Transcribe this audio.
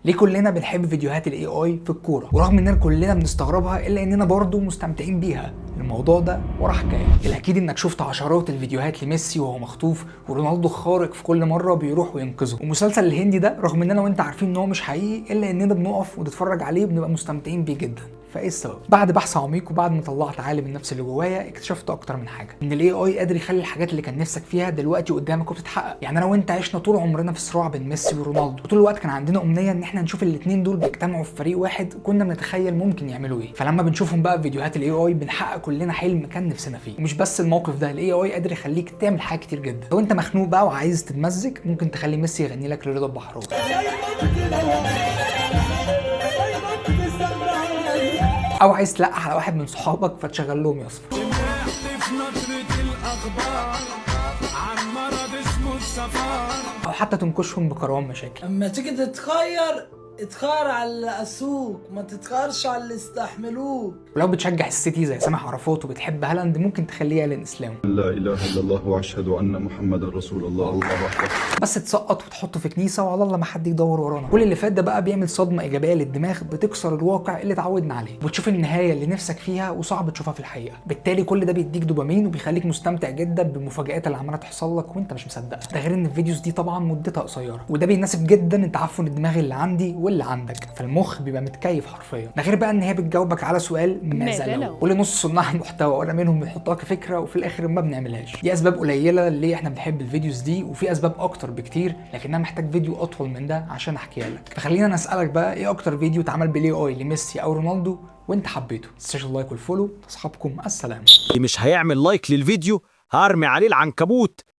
ليه كلنا بنحب فيديوهات ال AI في الكوره؟ ورغم اننا كلنا بنستغربها الا اننا برضو مستمتعين بيها. الموضوع ده وراه حكايه. الاكيد انك شفت عشرات الفيديوهات لميسي وهو مخطوف، ورونالدو خارق في كل مرة بيروح وينقذه، ومسلسل الهندي ده رغم اننا وانت عارفين ان هو مش حقيقي الا اننا بنقف ونتفرج عليه وبنبقى مستمتعين بيه جدا. فايه السبب؟ بعد بحث عميق وبعد ما طلعت عالم النفس اللي جوايا، اكتشفت اكتر من حاجه: ان ال AI قادر يخلي الحاجات اللي كان نفسك فيها دلوقتي قدامك وبتتحقق. يعني انا وانت عشنا طول عمرنا في صراع بين ميسي ورونالدو، وطول الوقت كان عندنا امنية ان احنا نشوف الاثنين دول بيجتمعوا في فريق واحد، كنا بنتخيل ممكن يعملوا ايه. فلما بنشوفهم بقى في فيديوهات ال AI بنحقق كلنا حلم كان نفسنا فيه. ومش بس الموقف ده، ال AI قادر يخليك تعمل حاجات كتير جدا. لو انت مخنوق بقى وعايز تتمزج، ممكن تخلي ميسي يغني لك لرضا البحراوي، او عايز تلقح على واحد من صحابك فتشغل لهم يا اصفر، سمعت في نشرة الأخبار عن مرض اسمه السفر، او حتى تنكشهم بكروان مشاكل. اما تيجي تتخير، اتخير على اللي قاسوك، ما تتخيرش على اللي استحملوك. ولو بتشجع السيتي زي سامح عرفات وبتحب هالاند، ممكن تخليه يعلن اسلامه. لا إله إلا الله وأشهد أن محمدا رسول الله، الله أكبر. بس تسقط وتحطه في كنيسة وعلى الله ما حد يدور ورانا. كل اللي فات ده بقى بيعمل صدمة ايجابية للدماغ، بتكسر الواقع اللي اتعودنا عليه، وتشوف النهاية اللي نفسك فيها وصعب تشوفها في الحقيقه. بالتالي كل ده بيديك دوبامين وبيخليك مستمتع جدا بالمفاجآت اللي عماله تحصل لك وانت مش مصدقها. ده غير ان ال videos دي طبعا مدتها قصيره، وده بيناسب جدا التعفن الدماغي اللي عندي واللي عندك، فالمخ بيبقى متكيف حرفيا. ده غير بقى ان هي بتجاوبك على سؤال ماذا لو، واللي نص صناع المحتوى وانا منهم بنحطها كفكرة وفي الاخر ما بنعملهاش. دي اسباب قليله ليه احنا بنحب ال videos دي، وفي اسباب اكتر بكتير، لكنها محتاج فيديو اطول من ده عشان احكيها لك. فخلينا نسالك بقى، ايه اكتر فيديو اتعمل بال AI لميسي او رونالدو وانت حبيته؟ تنساش ال like وال follow. اصحابكم السلام. اللي مش هيعمل like للفيديو هرمي عليه العنكبوت.